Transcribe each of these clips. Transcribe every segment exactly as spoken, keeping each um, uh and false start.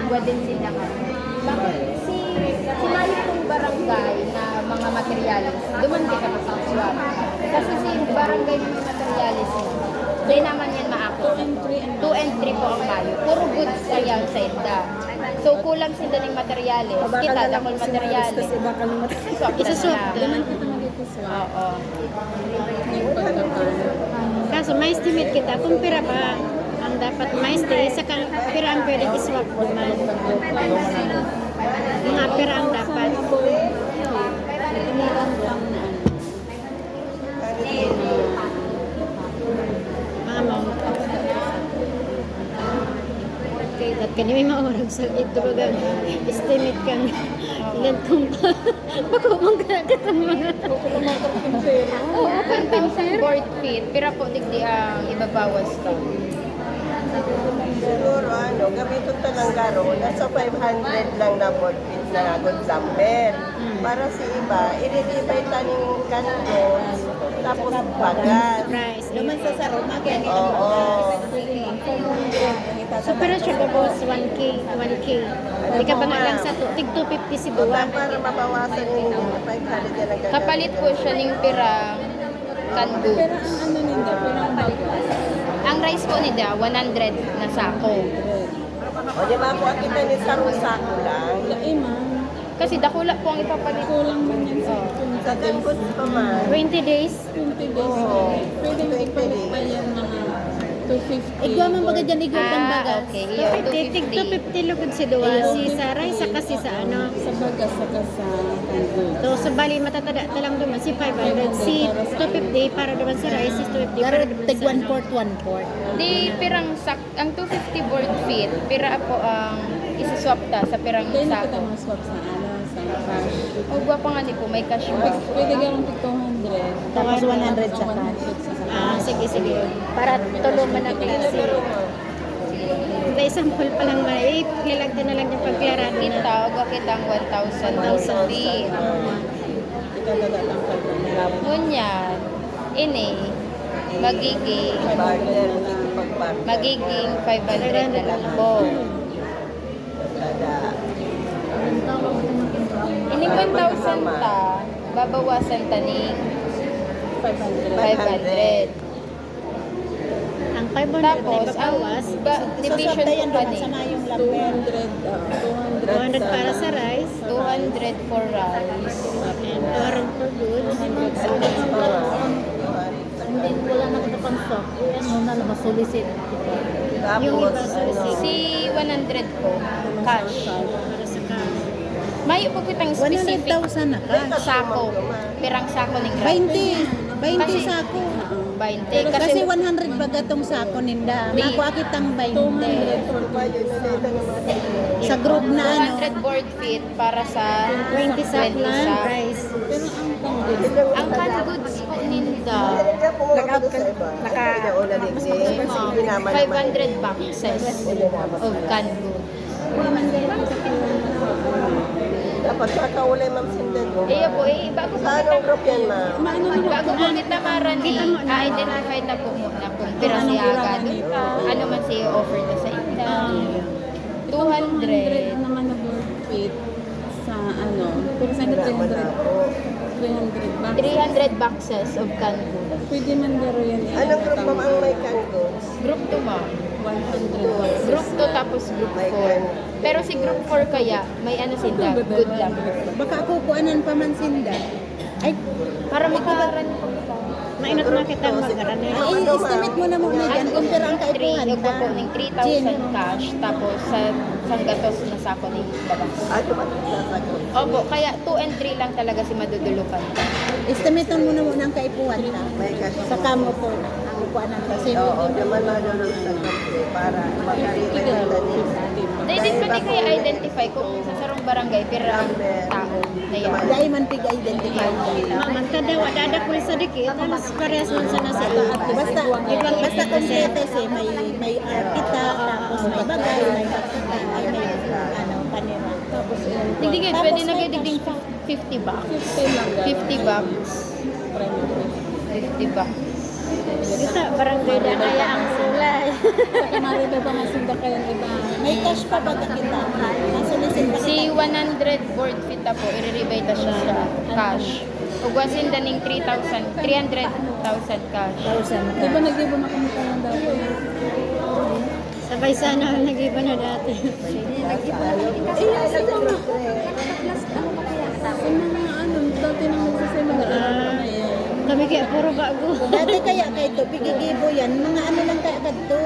Wa din sila nga. Bakit si, si mayo pong barangay na mga materyales, duman kita mag-swap. Kasi si barangay na may materyales, di naman yan maako. Two and three po ang mayo. Puro goods kaya ang sa inda. So, kulang sinda ning materyales. Kita, dakul materyales. Swap na sila. Duman kita mag-swap. Oo. Kaso may estimate kita kung pira ba ang dapat ma-stay, saka pira ang pwede i-swap naman. Mga pira ang dapat. Mga amount. At kani may maurag sa ito, baga, estimate kami. Ilan tong Bako mong kakatang mga. Oo, one thousand board feet. Pira po digdi ang ibabawas ka? Siguro ano, gamiton ta lang garo, nasa five hundred lang na board feet na good sample. Para sa iba, i-divide ta ning kantos, tapos bagas. Price. Duman sa sarong, mga ganyan. Oo. So, pero siya gabos, one K, one K. Di ka ba nga lang sa to, tig two fifty si Duwa? Para mabawasan yung five hundred na nagkakaroon. Kapalit po siya ning pirang canned goods. Pero ang ano ninda, pirang bagas. Ang rice po nila, one hundred na sako. O di ba po, kita ni sarong sako lang. Dai man. Kasi dakula po ang ipapalit. Kulang man yan sa kung Sa canned goods pa man. Twenty days. Twenty days. Pwede mo ipalit pa yan mga two fifty. Igwa man baga dyan, igwa kang Ah, bagas. okay. Two fifty, tig two fifty lugod si Duwa. Si sa rice, saka si sa ano. Sa bagas, saka sa canned goods. So, sa bali, matatada ta lang duman si five hundred, si two fifty para duman sa rice, si two fifty para duman sa Tig one-fourth, one-fourth. Di pirang sak, ang two fifty board feet, pira po ang isiswap ta sa pirang Pwede na sako? kita mag-swap sa ano, sa cash. O, gwa pa nga ni po, may cash back. Pwede gawin tig two hundred. Tapos one hundred sa cash. Sa Ah, sige, sige. Para tulungan na klase. May sample pa lang ba? Eh, lilagyan na lang yung pagklarado na. Kita, gwa kita ang one thousand board feet. Ikadala lang five hundred. Ngunyan, ini, magiging, Barter, makikipag-barter. magiging five hundred na lang po. Ini one thousand ta, babawasan ta ning Five hundred. five hundred. Ang five hundred Tapos, na ang ibabawas, ba, division ko pa yan duman ni, sa mayong Two lumber. hundred, ah, two hundred. Two hundred para sa rice two hundred for rice. And two hundred for goods. Two hundred sa mga Hindi, wala na kita pang stock. Eh, ano na, masulisit. Yung iba, sulisit. Si one hundred po, cash. Para sa cash. Mayo po kitang One hundred specific thousand na cash. Sako. Pirang sako ning rice. Twenty. Twenty Kasi sako. Twenty. Kasi Kasi one hundred baga tong sako ninda. Di. Makuha kitang Two hundred twenty. for five hundred. Sa group na ano, two hundred board feet para sa twenty sako twenty lang, sako. Rice. Pero ang pang-goods, Ang canned goods po ninda, Nag-out ka, naka, five hundred boxes of canned goods. Dapat kakaulay, Ma'am Sindan, no? Iyo po, eh, bago po Sa anong group yan, ma'am? Bago po kita marani, i-identify ta po muna kung pira siya agad. Ano man siya offer na sa inyo. Two hundred. Naman na board feet sa ano, pero sa three hundred. Three hundred box. Three hundred boxes of canned goods. Pwede man garo yan. Anong group, ma'am, ang may canned goods? Group two, ma'am. One hundred box. Group two tapos group four. Pero si group four kaya, may ano sila, good lang. Baka kukuanan pa man sinda. Ay, Para makaran po kita. Mainot na kita mag-aran eh. Ay, i-estimate mo na muna dyan kung pira ang Three, kaipuhan yung ta. po ning three thousand cash, tapos sa sanggatos na sako ni bagas. Ano ba ito sasagot? Opo, kaya two and three lang talaga si madudulukan. Estimate mo na muna ang kaipuhan ta. Sa kamo po. Ang kukuanan kasi. Oo, naman madulog sa kape para makarita yung tanin. Dahil di pa di kaya identify kung sa sarong barangay, pero ang tao na yan. Dahil man pig-identify. Maman ka daw, adada ko sa dikit. Alas parehas man sa nasa. Basta, basta kompleto siya. May, may architect, tapos may bagay, may architect, ay may ano, panira. Tapos, Hindi nga, pwede na kayo digding fifty box. Fifty lang. Fifty box. Fifty box. Ito, barangay na kaya ang sulay. Sa kamari daw ba masinda kayo iba? May cash pa ba kita? Nasulisin pa Si one hundred board feet na po, i-rebate siya cash. Ugwasin daning three thousand, three hundred thousand cash. Thousand Di ba nag-iba na kami kayo dati? Sabay sana ang nag-iba na dati. Kasi yung mga, yung mga ano, dati nang nagsaseminar, alam ko na yan. Kami kaya puro bago. Dati kaya kay to, pigigibo yan. Mga ano lang kaya kadto.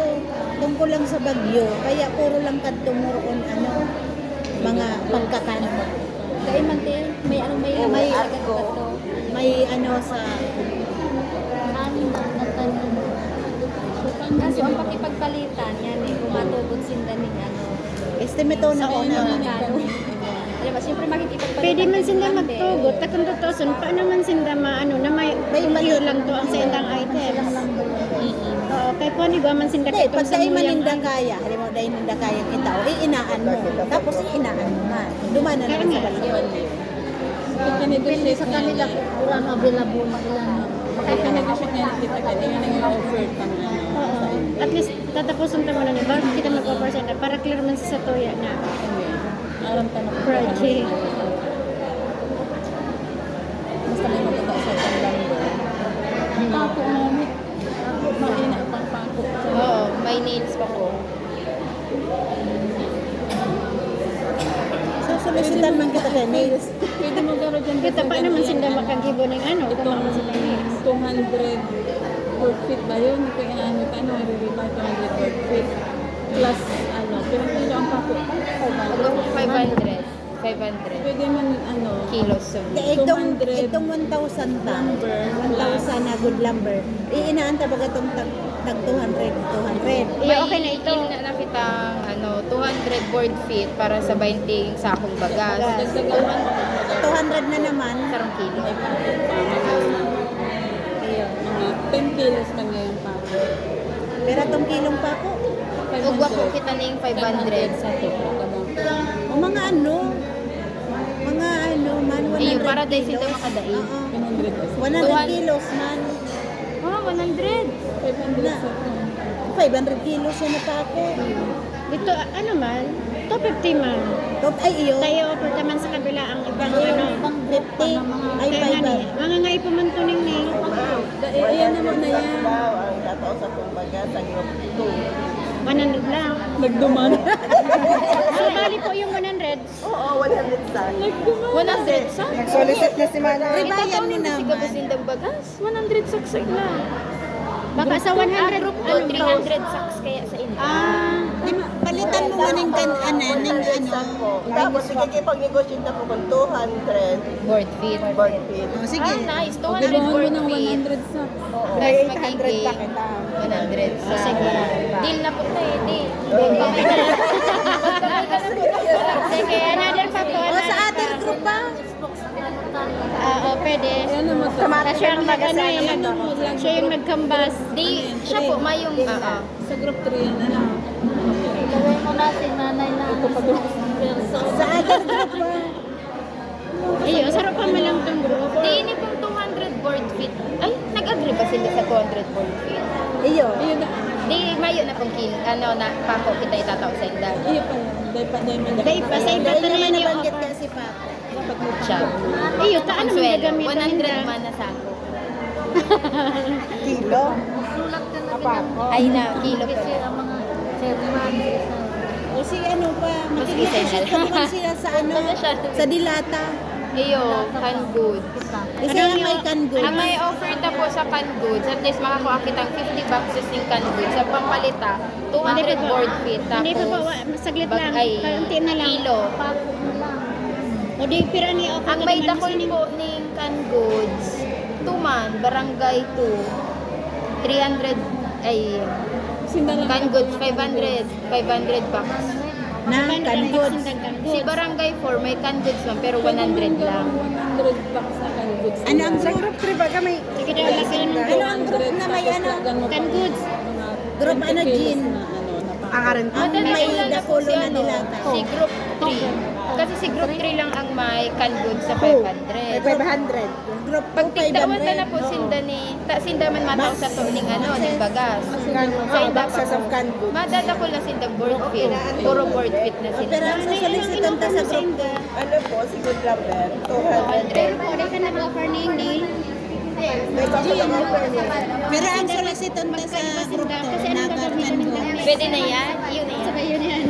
Tungkol lang sa bagyo. Kaya puro lang kadto more on ano, mga pagkatan. Kaiman din, may ano, may May may arko. May ano sa Ano na, nagtanim. Kaso ang pakipagpalitan, yan eh, kung matugot sinda ning ano. Estimate na ko na. Ano. Alam mo, siyempre makikipagpalitan. Pwede man ka sila ng magtugot, number. Takang tutuson, paano man sila maano na may May pangyo maliit lang na to ang sa number. indang items. Oo, kay kung igwa man sila Hindi, kitong pag sa dahil man muyang ninda ay- kaya, halimbawa dahil ninda kaya kita, o iinaan mo. Tapos iinaan mo man. Duman na naman sa bagyo. Pagka-negotiate sa kanila, kung ano available, ilan. Pagka-negotiate nga kita, kaya yun ang offer pang ano. Oo. At least, tatapusan ta muna ni bago kita magpa-percent para clear man sa satuya na. Aram ka na. Project. Basta may magkataas sa panglambo. Pako namin. Mahina pang pako. Oo, may nails pa po. So, solicitan man kita kay nails. Pwede mo garo dyan. Kita pa naman sila makagibo ng ano, kung Itong ano sila nails. two hundred worth feet ba yun? Ito yung ano, ano, i-revise two hundred worth feet. Plus, ano, pero kilo ang pako. Mag-five hundred. Five hundred. Pwede man, ano, Kilos. So, Di, itong, 200 itong one thousand ta. lumber. One thousand na good lumber. Iinaan ta baga itong tag, tag two hundred, two hundred. Iya, okay na ito. May na nakitang ano, two hundred board feet para sa twenty sakong bagas. Dagdagan man. Two hundred na naman. Sarong kilo. Ayun. Mga ten kilos man ngayon pa. Pero itong kilong pako, Ugwa po kita ning five hundred. Sa tubo ka ba? o mga ano, mga ano man, one hundred Ayun, para dahil kilos. Sila makadai. Oo. One hundred. One hundred Tuhan- kilos man. Ah, one hundred. Five hundred sa tubo. Five hundred kilos na pako. Dito, ano man, two fifty man. Top, ay, iyo. Tayo, offer naman sa kabila ang ibang ano. Fifty. Ay, Kaya five nga ni, hundred. mga nga ipuman tuning ni Da, eh, ayan naman na yan. Daw ang tataw sa kumbaga sa group two. one hundred lang. Nagduman. So, bali po yung one hundred. Oo, one hundred sa. One hundred sa? Nag-solicit na si Manong. Ribayan mo Ito naman. Kasi gabas nindang bagas. One hundred saksay lang. Baka sa one hundred, Ah, group two, ano, three hundred sacks kaya sa inyo. Ah, Di ba, palitan mo nga ning kan, ano, ning ano. Tapos, ikikipag-negotiate ako kung two hundred Board feet. board feet. Oh, sige. Ah, nice. Two Pagkaroon hundred mo board ng feet. one hundred sacks. Tapos magiging one hundred. Ah, sige. Deal na po tayo, deal. Sige, another pa po. O, sa other group pa. Oo, pwede. Siya yung nag-ano eh, siya yung nag-canvas. Di, siya po, mayong, ah, ah. Sa group three yan, ano? Gawin mo na si nanay na ano, spokesperson. Sa other group pa. Iyo, sarap pa man lang tong group. Di, ini pong two hundred board feet. Ay, nag-agree ba sila sa two hundred board feet? Iyo. Ayun na. Di, mayo na pong kin, ano, na pako kita itatao sa inda. Iyo pa yan. Dahil pa, dahil pa. Dahil pa, sa iba Dahil pa naman rin yung nabanggit offer. ka si Papa. Siya. Iyo, ta, ano man Consuelo, gagamitan one hundred nila? man na sako. Kilo. Sulat ka na bilang Ay na, kilo po. Kasi ang mga chairman, O si ano pa, Mas isa makikipag-share na ka naman sila sa ano, Ano siya? sa Dilata. Iyo, canned goods. Kasi ang may canned goods. Ang may offer ta po sa canned goods, at least makakuha kitang fifty boxes ng canned goods. Sa pampalita, two hundred Hindi pa po. Board feet. Hindi pa po, Tapos, wa-, saglit bag-, lang. ay, Kaunti na lang. Kilo. O di, pira ni offer Ang ka may naman, dakul gusto ni- po ning canned goods, two man, barangay two, three hundred, ay, Sinda lang canned goods, five hundred, five hundred box. Na, canned goods. Si barangay four, may canned goods man, pero one hundred lang. One hundred box na canned goods. Ano ang sa group three ba kami? Sige daw, lagyan ng Ano ang group na may ano? Canned goods. Group ano, Jean? Ang arin Ang may dakulo na Dilata. Si group three. Kasi Si group three lang ang may canned goods sa five hundred. May five hundred. Group two, Pag tigdawan ta na po, sinda ni, ta, sinda man matao sa to ning ano, ning bagas. Sa inda pa po. Madadakol na sinda board feet. Puro board feet na sinda. Pero ang susulitan ta sa group two, ano po, si Good Lumber, two hundred. Pero po, wala ka nag-offer ning ni Pero ang soliciton ta sa group two, nag-, nandun. Pwede na yan? Yun na yan.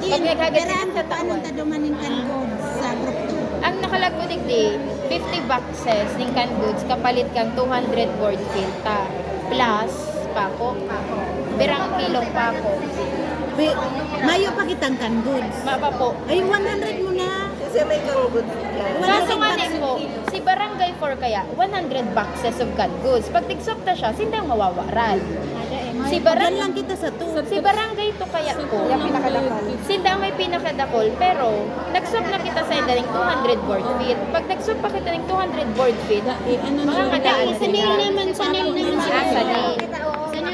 Pag naghagad ka sa tao. Anong taduman ning canned goods sa group two? Ang nakalagbo digdi, fifty boxes ning canned goods, kapalit kang two hundred board feet ta. Plus, pako. Pirang kilong pako. Mayo pa kitang canned goods. Mapa po. Ay, one hundred mo na. Kasi may canned goods yan. Kaso nga din po, si Barangay four kaya, one hundred boxes of canned goods. Pag tigsop ta siya, sinda ang mawawaran. Si Barang-, Diyan lang kita sa two. Si Barangay two kaya po, sinda ang may pinakadakol, pero nagsop na kita sa inda ning two hundred board feet. Pag nagsop pa kita ning two hundred board feet, mga kadaan. Sanay naman, sanay naman. Ah, sanay.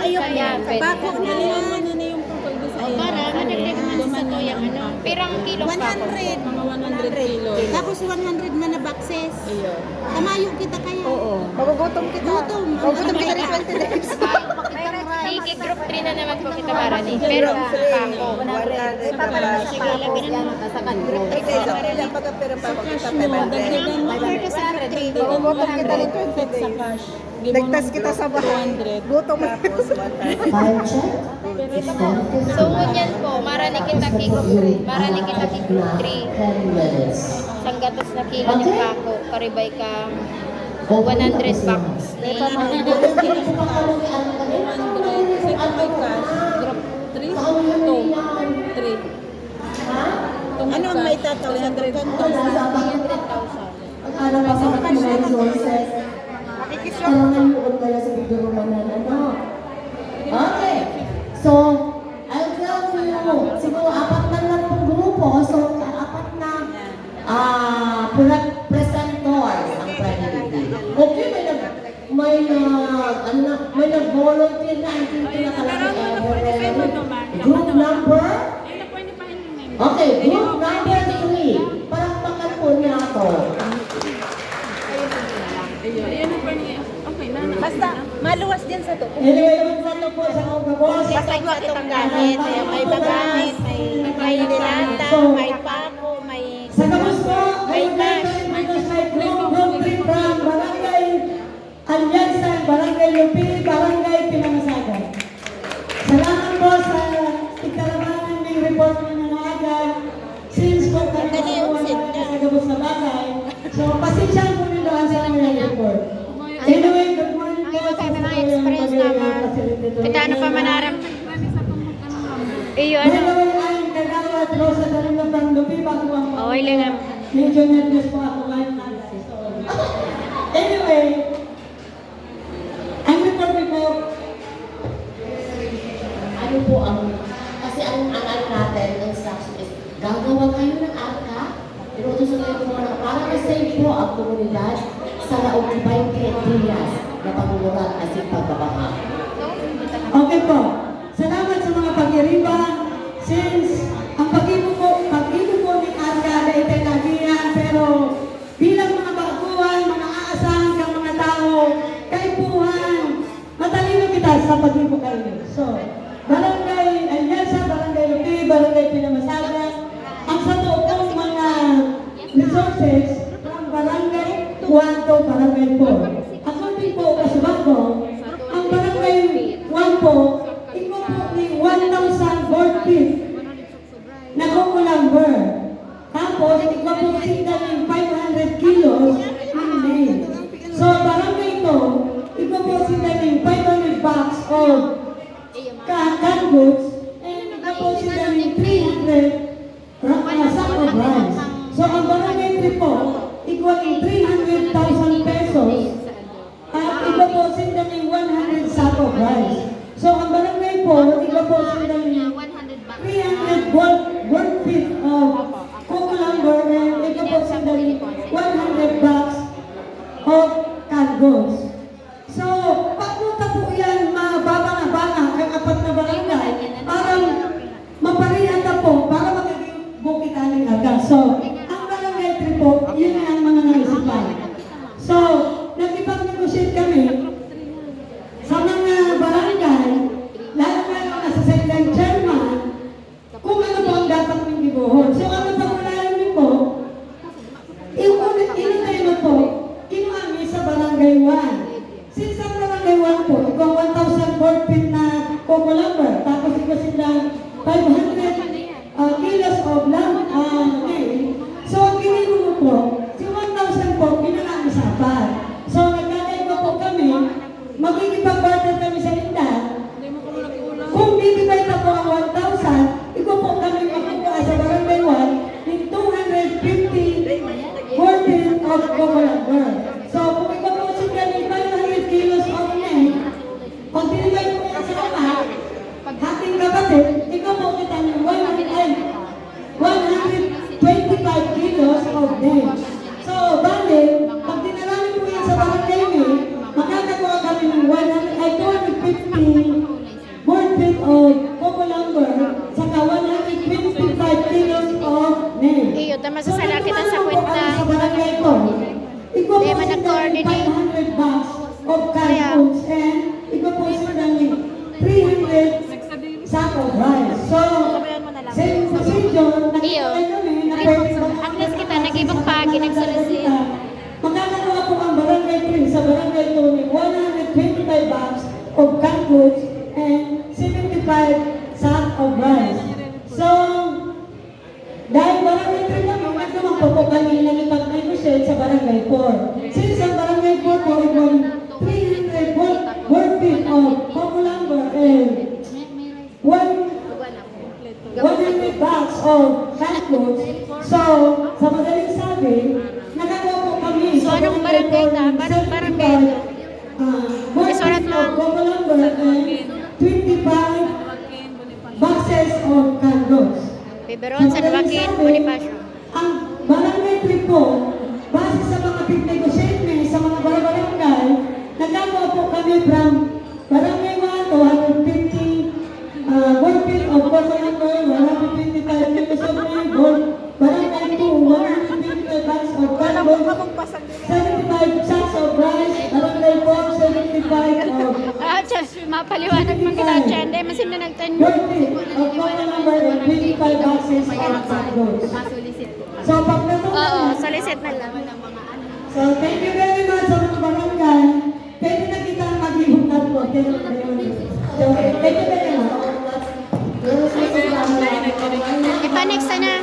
Ayun, pwede. Bako na lang. Para madagdagan sa to yung ano. Pirang kilo pa ako. Mga one hundred kilos. Tapos one hundred man na boxes. Iyo. Tamayo kita kaya. Oo. Magugutom kita. Gutom. Magugutom kita ng twenty days. Sige, group three na naman po kita, Marani. Pero pa ako. One hundred. Tapos yan, nasa kanto. Okay, so, kaya pagka pera pa ako, kita five hundred. Magugutom kita ng twenty days. Ligtas kita sa bahay. Gutom. File check. So, ngunyan po, marani kita ki, marani kita ki group three. Ten minutes. Sanggatos na kilo ni pako, karibay ka one hundred bucks. Group three, two, three. Ano ang maitataw sa three hundred thousand? Ano pa sa mga resources? Parang nalulod kayo sa bigduruman na ano. Okay. So, I'll tell you, siguro apat man lang pong grupo, so apat na, ah, pre-, presenters ang pwede. Okay, may nag-, may, ah, ano na, may nag-volunteer na, andito na talaga, ah, volunteer. Group number? Okay, group number three. Palakpakan po niya ako. Ayun, ayun ang pa niya. Okay na, na. Basta, maluwas din sa to. Anyway, kung sa to po, sa mga boss, basta yung atong gamit, eh, may bagamit, may, may nilata, may pako, may, sa gabos po, may cash. May group, group three from Barangay Alianza, Barangay Lupi, Barangay Pinamasagan. Salamat po sa pagtarabanan ng report na nanaga. Since po kami po ang nagagabos na bagay, so pasensya po nyo doon sa mga report. Anyway, good morning po sa mga express naman. Kita ano pa manaram. Iyo, ano? By the way, I'm Kagawad Rosa Darino from Lupi, Baguang. Okay lang, ah. Medyo nervous po ako ngayon. Anyway, Ang report po, ano po ang, kasi ang, ang ano natin, instruction is, gagawa kayo ng arka, inutusan kayo po na para ma-save po ang komunidad sa laog ni twenty-eight dias na pagmumulat asin pagbabaha. Okay po. Salamat sa mga pag-iriba. Since ang pag-ibo po, pag-ibo po ni arka, dahil tayo nagihan, pero Bilang mga baguhan, mga aasahan kang mga tawo, kaipuhan, matalino kita sa pag-ibo kaini. So, Barangay Alianza, Barangay Lupi, Barangay Pinamasagan, ang sato pong mga resources from Barangay one to Barangay four. According po, kasubago, ang Barangay one po, igwa po ni one thousand board feet na Coco Lumber. Tapos, igwa po sinda ning five hundred kilos ning maize. So, barangay two, igwa po sinda ning five hundred box of ca-, canned goods, and igwa po sinda ning three hundred ra-, ah, sack of rice. So, ang barangay three po, igwa ning three hundred thousand pesos. At igwa po sinda ning one hundred sack of rice. So, ang barangay four, igwa po sinda ning three hundred worth, worth feet of Coco Lumber, and igwa po sinda ning one hundred box of canned goods. So, pag po ta po yan, mababa na bala ang apat na barangay, parang maparihan na po para makikibukit aning arka. So, Lang, ah, okay. So, ang ginimo mo po, si one thousand po, ginanaan sa apat. So, nagkakaigwa po kami, makikipag-barter kami sa inda. Kung di-divide na po ang one thousand, igwa po kami makukuha sa barangay one, yung two hundred fifty worth of coco lumber. So, kung igwa po sila ng five hundred kilos of net, pag dinigay po yan sa apat, ating kapatid, igwa po kita ng one hundred, ay, one hundred twenty-five kilos of net. So, bale, pag dinala niyo po yan sa barangay mi, makakakuha kami ng one hundred, ay, two hundred fifty board feet of coco lumber, saka one hundred twenty-five kilos of net. Iyo, tama sa So, sala kita sa nagmamahal po kwenta. kami sa barangay ko. Igwa Di po man sila ng nag-coordinate. five hundred bags of Kaya canned goods and igwa po sila ng three hundred sack of rice. So, sa imposition, Iyo. nakikita kami na pwede ba Ang list kita, nag-ibang pagi, nagsulisit. Makakakuha po ang barangay three sa barangay two ng one hundred twenty-five bags of canned goods and seventy-five sack of rice. So, dahil barangay three kami, nagduman pa po kami nakipag-negotiate sa barangay four. Since ang barangay four po ay one three hundred worth, worth it of coco lumber and one, one hundred bags of canned goods. So, sa madaling sabi, nakakuha po kami So, sa anong barangay barangay four ka? ng Parang barangay seventy-five, to. ah, worth Isulat it mo of ang coco lumber and twenty-five boxes of canned goods. Biberon, San Joaquin, Bonifacio. Ang barangay trip po, base sa mga pag-negotiate mi sa mga barangay, nagkakawa po kami from barangay one, two hundred fifty, ah, one feet of coconut oil, one hundred twenty-five kilos of mango, barangay two, one hundred twenty-five bags of canned goods, seventy-five sacks of rice, barangay four, seventy-five of Ah, tiyan, mapaliwanag man kita, tiyan. Dahil masin na nagtan- Worth it of coconut oil and twenty-five boxes of canned goods. So, pag natapos Oo, na, solicit na lang. So, thank you very much sa mga barangay. Pwede na kita maghibong na po. Thank you very much. So, thank you very much. Ipa-next na.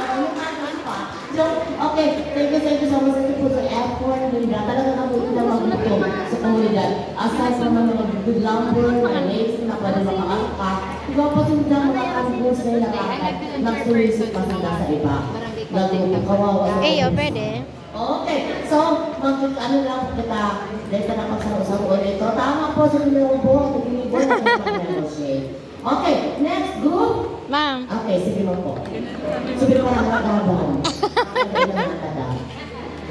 So, okay, thank you, thank you so much. Thank you po sa effort ninyo. Talaga kami ito magutom sa komunidad. Aside from mga good lumber, mga lakes na pwede makaangkat, iba pa sila mga canned goods na nakakit, nagsulisit pa sila sa iba. Nagmumukhawawa sa Eyo, pwede. Okay, so, mag-ano lang kita, dito na magsaro-saro ulit. So, tama po, sa numero po, sa numero po, Okay, next group. Ma'am. Okay, sige mo po. Sige po, mga kaban.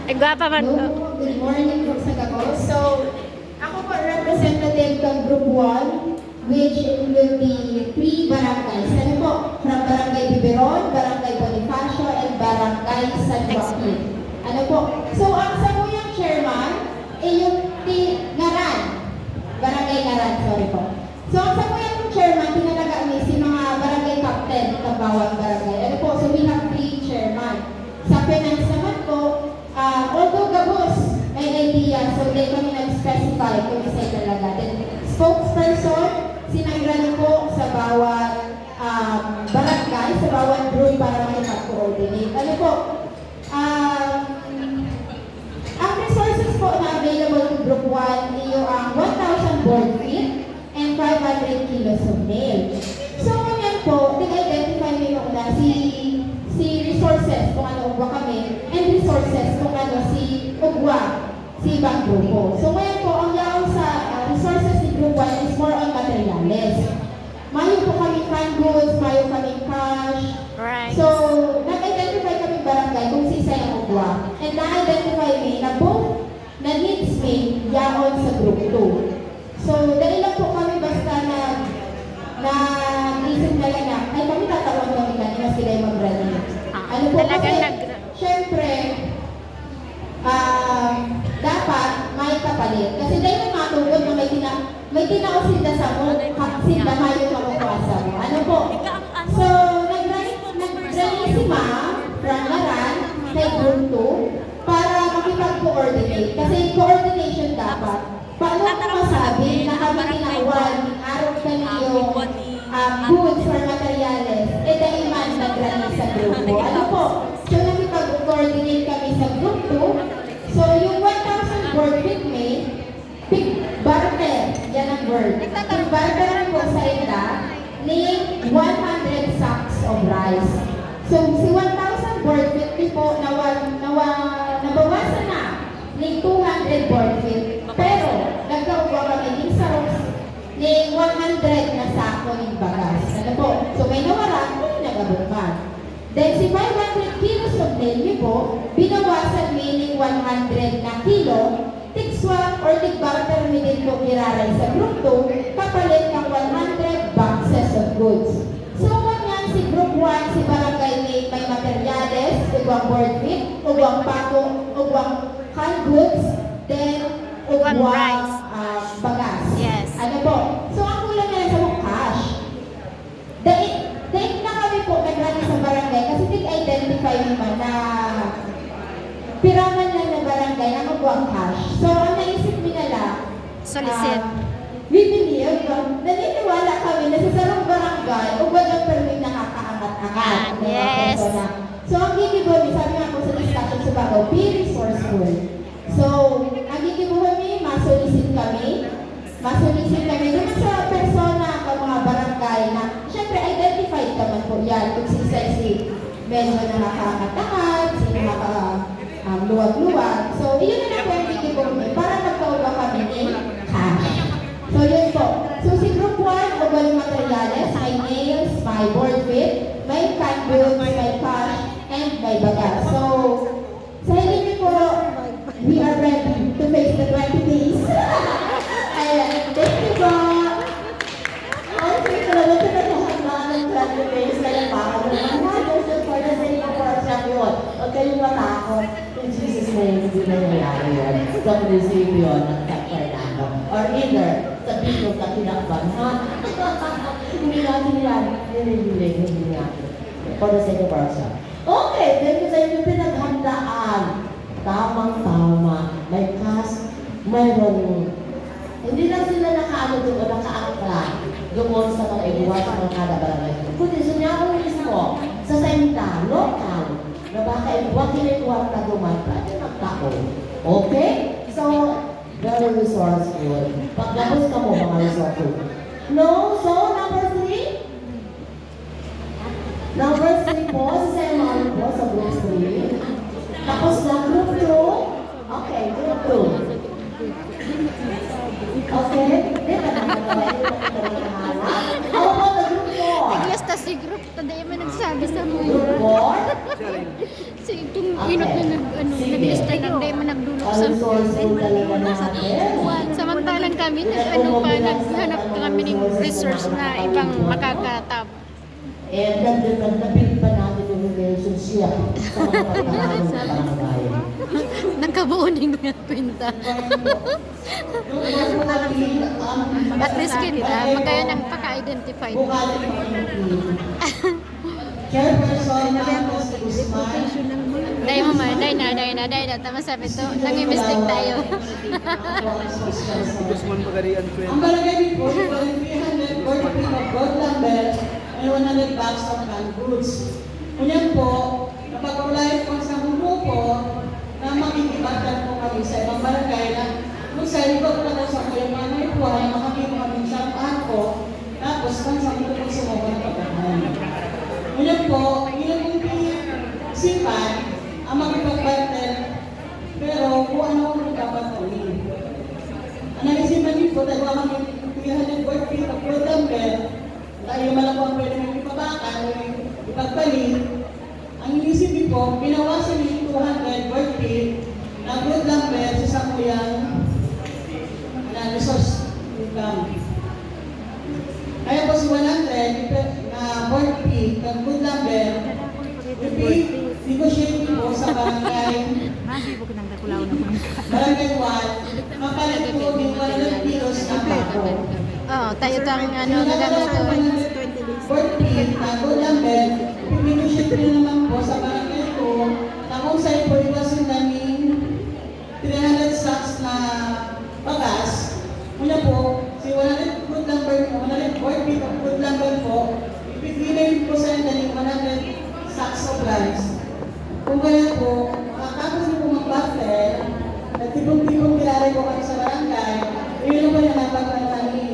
Ay, gwapa man po. Hello, good morning po sa Davao. So, ako po representative ng Group one, which will be three barangays. Ano po? From Barangay Biberon, Barangay Bonifacio, and Barangay San Joaquin. Ano po? So, ang samuyang chairman, eh, yung ti-, ngaran. Barangay ngaran, sorry po. So, ang samuyang chairman, tinalaga mi si mga barangay captain ng bawat barangay. Ano po, so we have three chairman. Sa finance naman po, ah, although gabos may idea, so di kami nag-specify kung isa talaga. Then, spokesperson, sinanggalan po sa bawat, um, barangay, sa bawat group para makipag-coordinate. Ano po, um, ang resources po na available to Group one, iyo ang one thousand board feet, and five hundred kilos of mail. So, ngunyan po, nag-identify mi muna si, si resources kung ano ugwa kami, and resources kung ano si ugwa, si ibang grupo. So, ngayon po, ang yaon sa, ah, resources ni Group one is more on materials. Mayo po kami canned goods, mayo kami cash. Right. So, nag-identify kami barangay kung si isa yung ugwa. And na-identify mi na both na needs mi yaon sa Group two. So, dai lang po kami basta nag-, nag-isip na lang na, "Ay, kami tatawan kami kani, mas kailangan mag-rally." Ah, Ano po talagang kasi, nag- syempre, um, dapat may kapalit. Kasi dai man matugod na may tina-, may tinao sinda sa mo, ka-, sinda mayo makukuha sa mo. Ano po? So, nag-rally, nag-rally si Ma'am from Naran kay Group two para makipag-coordinate. Kasi coordination dapat. Paano mo masabi na kami tinawan ning arog kaniyo, ah, goods or materyales, eh, dai man nag-rally sa Group two? po. Ano po? So, nakipag-coordinate kami sa group two. So, yung one thousand board feet mi, tig-barter, yan ang word. Tig-barter mi po sa inda ni one hundred sacks of rice. So, si one thousand board feet mi po, nawa-, nawa-, nabawasan na ni two hundred board feet. Pero, nagkaugwa kami ning sarong ning one hundred na sako ning bagas. Ano po? So, may nawara, may nagabot man. Then, si five hundred kilos of meal mi po, binawasan mi ning one hundred na kilo, tig-swap or tig-barter mi din po giraray sa group two, kapalit ng one hundred boxes of goods. So, ngunyan si group one, si barangay may, may materyales, ugwang board feet, ugwang pako, ugwang canned goods, then Ugwang ugwang, rice. Ah, bagas. Yes. Ano po? So, ang kulang na lang sa cash. Dai, dai na kami po nagrally sa barangay kasi tig-identify naman na piraman lang na barangay ang ugwang cash. So, ang naisip mi na lang, Solicit. Ah, we believe, no? Naniniwala kami na sa sarong barangay, ugwa lang permi nakakaangat-angat Ah, ng mga yes. Persona. So, ang gigibo mi, sabi nga po sa discussion sa bago, be resourceful. So, ang gigibuhon mi, masolicit kami. Masolicit kami naman sa persona o mga barangay na, syempre, identified ka man po yan. Kung si isa si medyo nakakaangat-angat, si nakaka-, um, luwag-luwag. So, iyon na lang po ang gigibuhon mi para magkaugwa kami ni cash. So, yun po. So, si group one, ugwang materyales, may nails, may board feet, may canned goods, may cash, and may bagas. So, sa hiling mi po, we are ready to face the twenty days. Ayan. Thank you po. Okay, talaga, pinaghahandaan ng twenty days. Kaya pa ako naman, ha? Just for the sake of our champion. Huwag kayong matakot. In Jesus' name, hindi nangyayari yun. Sa munisipyo ng San Fernando. Or either, sa Bicol, sa Tinakban, ha? Hindi natin yan. Hindi, hindi, hindi natin. For the sake of our champion. Okay, thank you, thank you. Pinaghandaan. Tamang-tama. May kas-, mayroon. Hindi lang sila nakaano doon, nakaangkla doon sa mga igwa, sa mga kada barangay. Kundi sa niya mismo, sa sainda, lokal, na baka igwa, kinikwarta duman, pwede magtao. Okay? So, very resourceful. Paglabos ka mo, mga resourceful. No? So, number three? Number three po, si Sir Mario po sa group three. Tapos na, group two. Okay, group two. Okay? Di ba naman naman yung nakikita na hawa? How about the group four? Yes, tas si group, tanda yung may nagsabi sa mga Group four? Si itong Okay. Inot na nag-, ano, Sige. Naglista lang, dahil man nagluluksan. Ang resourceful talaga natin. Samantalang kami, nag-, ano pa, naghanap kami ng resource na ibang makakatap. And nag-, nag-, nabuild pa natin yung relationship sa mga pagkaharong ng barangay. Nagkabuo din nga kwenta. At least kita, magkaya nang paka-identify. Chairperson Marcos Guzman. Dai mo man, dai na, dai na, dai na. Tama sabi to, nag-mistake tayo. Guzman Pagarian, friend. Ang barangay ni po, three hundred forty-three of gold lumber and one hundred bags of canned goods. Ngunyan po, napag-ulayan po sa grupo na makikipagtan po kami sa ibang barangay na kung sa iba po na sa kayong mga naipuhan, makikita kami sa ako, tapos kung sa mga gusto mo, mga pagkakan. Ngunyan po, yun ang pinag-isipan, ang makipagpatid, pero kung ano ang dapat gawin. Ang nag-isipan din po, tayo kami, three hundred worth of program, pero tayo man lang po ang pwede nang ipabakan, ipagbalik. Ang inisip ko po, binawasan yung two hundred worth it na good lumber sa sakuyang na resource income. Kaya po si one hundred na worth it na good lumber, ipi-negotiate po sa barangay, Magi, bukod ng dakulaw na po. Barangay one, mapalit po yung one hundred kilos na bako. Oo, tayo tang ano, gagamit to. Worth it na good lumber, ipi-negotiate nyo naman po sa barangay two, na kung saan po iwasan namin three hundred sacks na bagas. Una po, si one hundred good lumber po, one hundred worth it of good lumber po, ibibigay po sa inyo yung one hundred sacks of Guys, kung kaya po, makatapos na po mag-pastel, nagtipon-tipon giraray po kami sa barangay, yun lang po yung napagtan kami.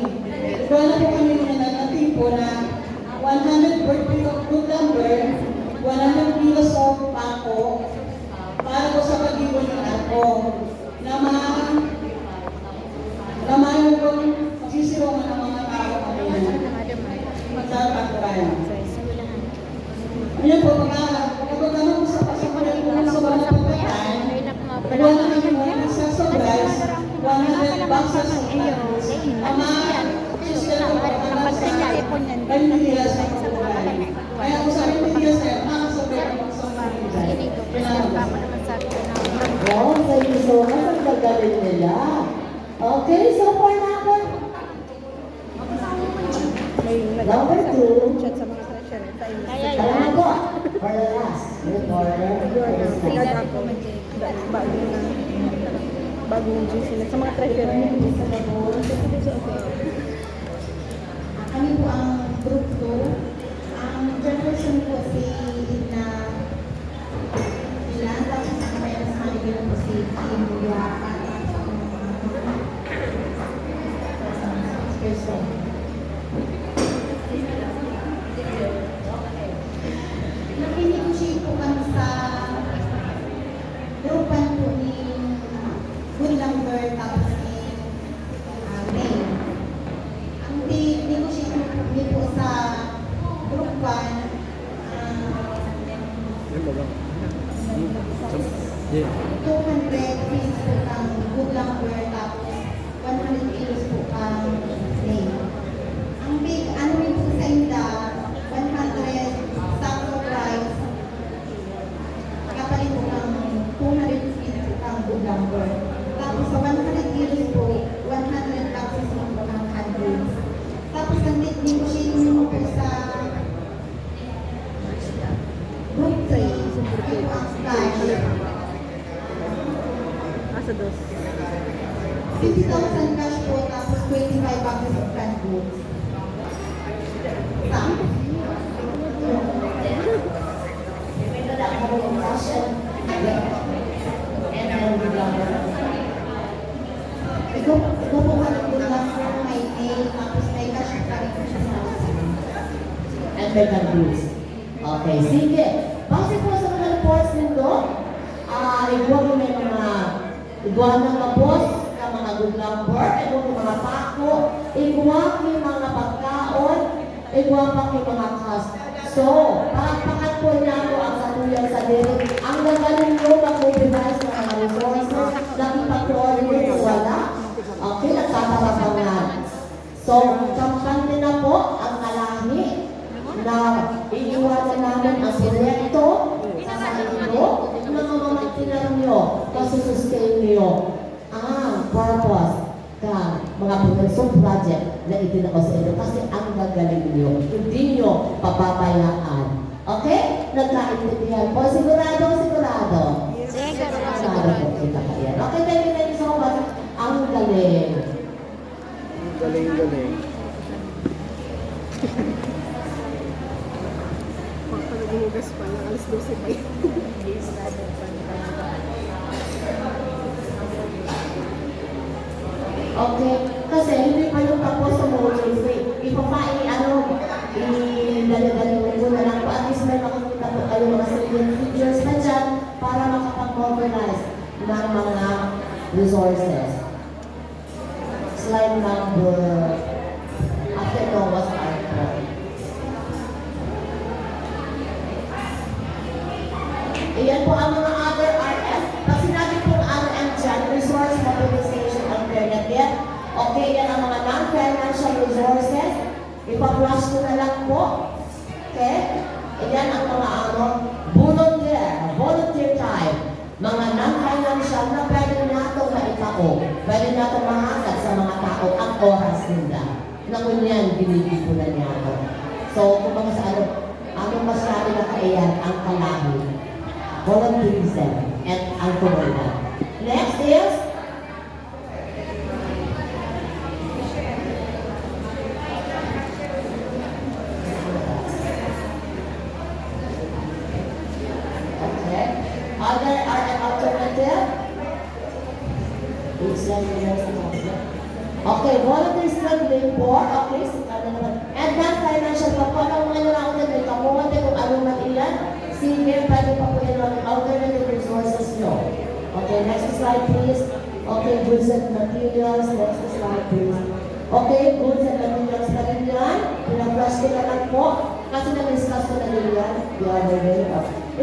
Ikaw na po kami na nagtipon na one hundred birthday of good number, one hundred kilos of pako, para po sa pag-iwan ng arko. Na ma-, na mayroon pong magsisirongan ang mga tao kanina. Sa pagkain. Ayan po, pagka, pagka naman po sa pagkain, sa mga pagkain, wala na kami mga sa surprise, one hundred boxes of mangoes. Ang mga sister ko, ang mga sa, ay, hindi nila sa pagkain. Kaya kung sabi ko, "Yes, sir," ah, so, pero kung sa mga hindi, kailangan ko. Wow, thank you so much. Ang gagaling nila. Okay, so for number, May nag- number two. Chat sa mga treasurer. Sa inyo. Tama po. For the last, report. Yun, ah, sila dapat may ba-, bago na. Bagong G C na. Sa mga treasurer. Kami po ang group two. Ang chairperson po si Edna Ilan, tapos ang finance manager po si Kim Buyakan, tapos ang mga spokesperson. Nakinegotiate po kami sa group one po ni Good Lumber, tapos ni Ah, May. Ang ti-, negotiate mi po sa group one, ah, Yan ba ba? Hmm. Sa-, yeah. two hundred pieces po kang good lumber, tapos one hundred kilos po kang May. Ang big, ano rin po sa inda, one hundred sacks of rice, Kapalit po ng two hundred feet ang good lumber. Tapos sa one hundred kilos po, one hundred boxes lang po ng hand goods. Tapos ang negotiate mo po sa group three, ito ang style. Asa dos? Fifty thousand cash po, tapos twenty-five boxes of canned goods. Sa Ikaw, ikaw po, alam ko lang kung may name, tapos may cash pa rin siya sa And may candles. Okay, sige. Base po sa mga reports nindo, ah, igwa po may mga, igwa na gabos na mga good lumber, igwa po mga pako, igwa po mga pagkaon, igwa pa po mga kas-, So, palakpakan po niyato ang satuyang sadiri. Ang gagaling nyo mag-mobilize ng mga resources, nakipag-coordinate, wala. Okay, nagtatabangan. So, kampante na po ang kalahi na iiwanan namin ang proyekto sa saindo na mamamatinan nyo, masusustain nyo ang purpose. Ka, mga profesor project na itinao sa inyo kasi ang gagaling niyo, hindi niyo pababayaan. Okay? Nagkaintindihan po? Sigurado, sigurado? Sigurado. Sigurado po kita kayan. Okay, thank you, thank you so much. Ang galing. Ang galing, galing. Pag hinugas pa lang, alas dose pa yun. Okay, kasi hindi pa yung tapos sa module three. Ipapain, ano, idali-dali ko na lang po. At least may makikita po kayo mga salient features na dyan para makapag-mobilize ng mga resources. Slide number, after Noah's Ark po. Ayan po ang mga other R M. Pag sinabi pong R M dyan, resource mobilization alternative. Okay, yan ang mga non-financial resources. Ipa-flash ko na lang po. Okay? Ayan ang mga ano, volunteer, volunteer time. Mga non-financial na pwede natong maitao, pwede natong mahagad sa mga tao ang oras ninda. Na ngunyan, ginigibo na niya ako. So, kung mga sa ano, ano mas natin na kaiyan ang kalahi, volunteerism, at ang tumulong. Next is, Other are an alternative. It's like you know, sa mga Okay, volunteer skilled labor. Okay, so ano naman? And then financial pa po. Ang mga naraon na may kamote kung ano man iyan. Sige, pwede pa po yan ang alternative resources nyo. Okay, next slide please. Okay, goods and materials. Next slide please. Okay, goods and materials pa rin yan. Pinag-flash ko naman po. Kasi na-discuss ko na din yan. The other day.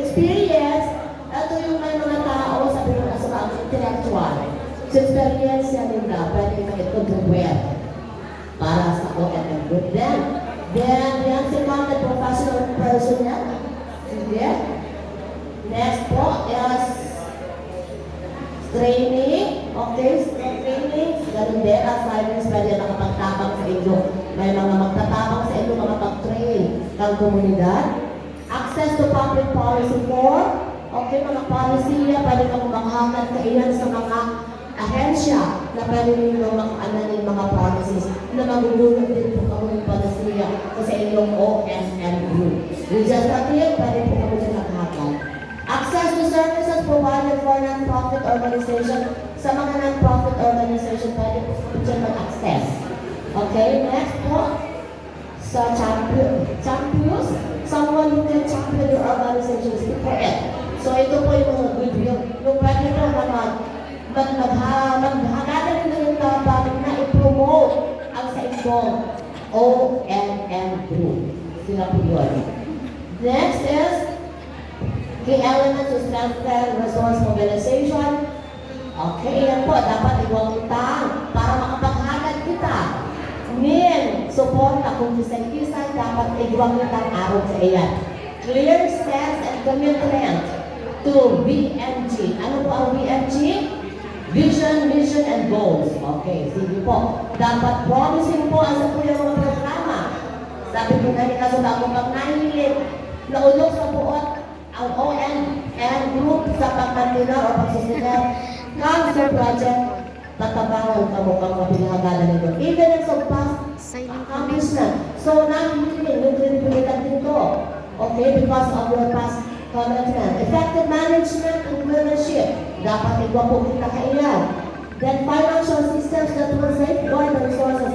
Experience. Ito yung may mga tao sa pinag-asawang intellectual. Sa experience yan ninda, pwede mag-contribute para sa O M M group. Then, then, yan si the professional person yan. Sige. Next po is training. Okay, so training. Ganun din, assignments, pwede makapagtabang sa inyo. May mga magtatabang sa inyo, makapag-train ng komunidad. Access to public policy forum. Okay, mga polisiya, pwede kang makahagad kaiyan sa mga ahensya na pwede ninyo makaananin mga policies na magugulong din po kamo ng polisiya sa inyong O M M group. Legislative, pwede po kamo din makahagad. Access to services provided for non-profit organization. Sa mga non-profit organization, pwede po kamo dyan mag-access. Okay, next po. Sa champion, champions, someone who can champion your organization is important. So, ito po yung mga goodwill. Yung pwede po na mag, mag, magha, maghagad na yung tabang na i-promote ang sa inyong O M M group. Sila po yun. Next is, key elements to strengthen resource mobilization. Okay, yan po. Dapat igwa kita para makapaghagad kita nin suporta kung kisay-kisay, dapat igwa kita arog sa iyan. Clear sense and commitment to V M G. Ano po ang V M G? Vision, mission, and goals. Okay, sige po. Dapat promising po ang sa mga programa. Sabi ko nga ni kaso na akong pag nahiling, naulog sa buot, ang O M M group sa pagmantener o pagsustentar cancer project, tatabangan kamo kan mga pinahagadan ninyo. Even in so past accomplishment. So, nahihiling yung kredibilidad nito. Okay, because of your past commitment. Effective management and leadership. Dapat igwa po kita kaiyan. Then, financial systems that will safeguard the resources.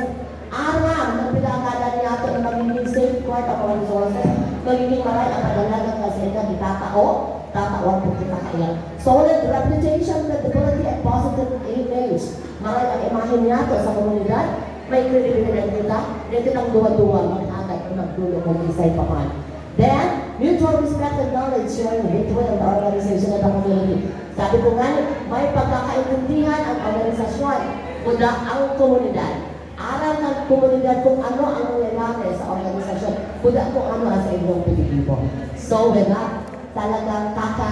Aram na pinagadan niya ito na magiging safeguard ang mga resources, magiging maray ang pagdalagan kasi na itatao, tatawan po kita kaiyan. Solid reputation, credibility, and positive image. Maray ang imahe niya ito sa komunidad, may kredibilidad kita, di kitang duwa-duwa, mag-agad o magdulo kung kisay pa man. Then, mutual respect and knowledge sharing between the organization and the community. Sabi ko nga, may pagkakaintindihan ang organisasyon, kuda ang komunidad. Aram ng komunidad kung ano ang nangyayari sa organisasyon, kuda kung ano ang sa inyong pinag-ibo. So, with that, talagang kaka,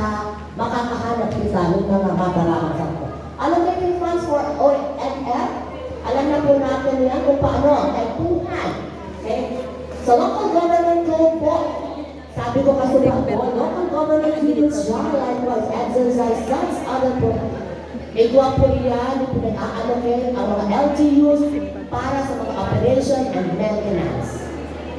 makakahanap kita ng mga matarang sa ko. Allocating funds for O M F, alam na po natin yan kung paano, kaipuhan. Okay? So, local government code po, sabi ko kasi ba po, local government units shall likewise exercise such other pro-, igwa po iyan, pinag-a-allocate ang mga L G Us para sa mga operation and maintenance.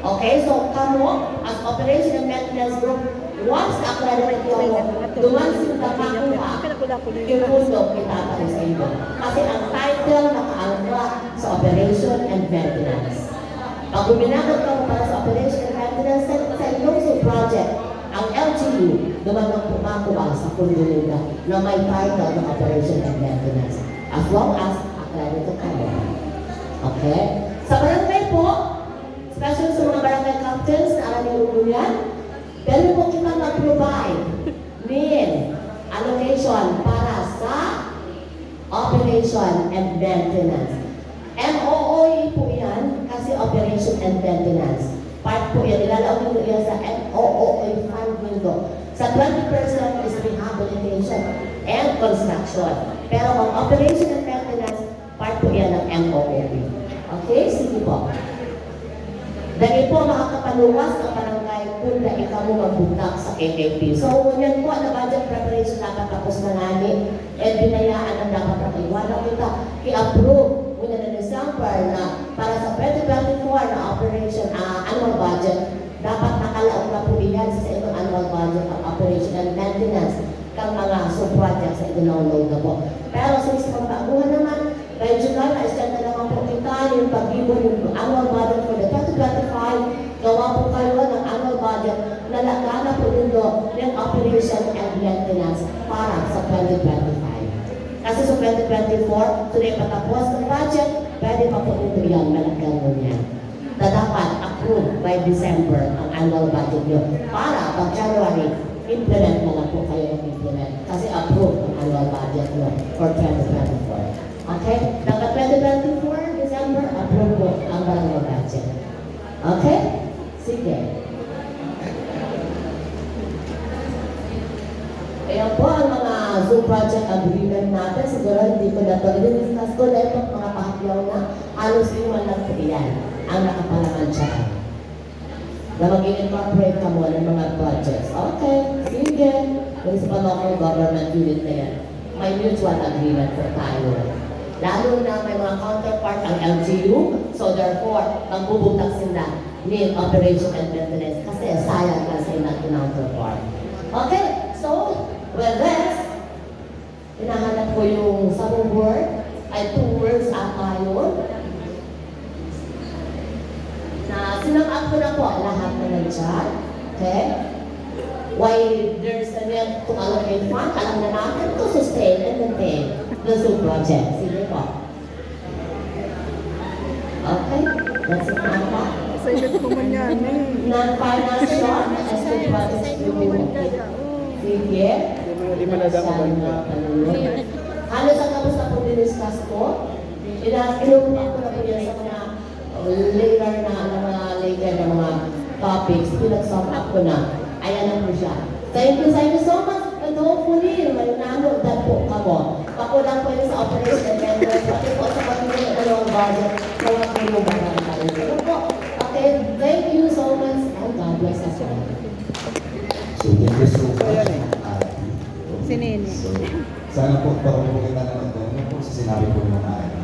Okay, so kamo, as operation and maintenance group, once accredited kamo, duman sinda makuha, yung pundo, kita pa rin sa inyo. Kasi ang title nakaangkla sa operation and maintenance. Pag guminagamit kamo para sa operation and maintenance sa, sa inyong sub-project, ang L G U, duman ang pumakuha sa pundo nila na may title na operation and maintenance. As long as accredited kamo. Okay? Sa barangay po, especially sa mga barangay captains na alam yung yan, pwede po kita mag-provide nin allocation para sa operation and maintenance. M O O E po yan, kasi operation and maintenance. Part po yan, ilalaog nyo yan sa M O O E fund window. Sa twenty percent is rehabilitation and construction. Pero ang operation and maintenance, part po yan ng M O O E. Okay? Sige po. Dali po, makakapaluwas ang barangay kung dai kamo magbugtak sa K K P. So, ngunyan po, ang budget preparation dapat tapos na ngani. And binayaan ang dapat ang iwanan kita. I-approve muna na ni December na para sa twenty twenty-four na operation, ah, annual budget. Dapat nakalaog na po iyan sa inyong annual budget ang operation and maintenance. Kang mga sa i-download na po. Pero sa mismong baguhan naman, by July, na-start na naman po kita yung paggibo yung annual budget for the twenty twenty-five. Gawa po kayo ng annual budget na lagana po nindo yung operation and maintenance para sa twenty twenty-five. Kasi sa twenty twenty-four, so na ipatapos ng budget, pwede pa po nindo yan, malagyan mo niya. Na dapat approve by December ang annual budget nyo para pag January, implement na lang po kayo mag-implement kasi approve ang annual budget nyo for twenty twenty-four. Okay? Dapat twenty twenty-four, December, approve po ang barangay budget. Okay? Sige. Ayan po ang mga zoo project agreement natin. Siguro hindi ko na to i-discuss ko na itong mga pahapyaw na halos lima lang po iyan ang nakapalamantsahan na mag-incorporate kamo ng mga projects. Okay, sige. Yung sa local government unit na yan, may mutual agreement po tayo. Lalo na may mga counterpart ang L G U, so therefore, magbubugtak sila nin operation and maintenance kasi sayang lang sa ilang counterpart. Okay, so, with this, hinahanap ko yung sarong word, ay two words ata yun. Na sinang up ko na po lahat na nandiyan. Okay? Why there's a need to allocate fund, alam na natin, to sustain and maintain the zoo project. Sige po. Okay? That's it ata. Excited ko man yan eh. Non-financial, as the project Excited ko man kaya. Oh. Sige. Yung mga di malalaman. Halos ang tapos na pong diniscuss ko. Ina-, inuupa ko na po yan sa mga later na, na mga later na mga topics. Pinag-sum up ko na. Ayan na po siya. Thank you, thank you so much. And hopefully, may nanood po kamo. Pakulang po yun sa operation and maintenance. Pati po sa pagiging ano ang budget. Mga tulong na lang tayo. Ano po? Okay, thank you so much. And God bless us all. So, thank you so much, Ate. Si Nene. So, sana po, parang po kita naman doon. Ano po sa sinabi po ng Ate?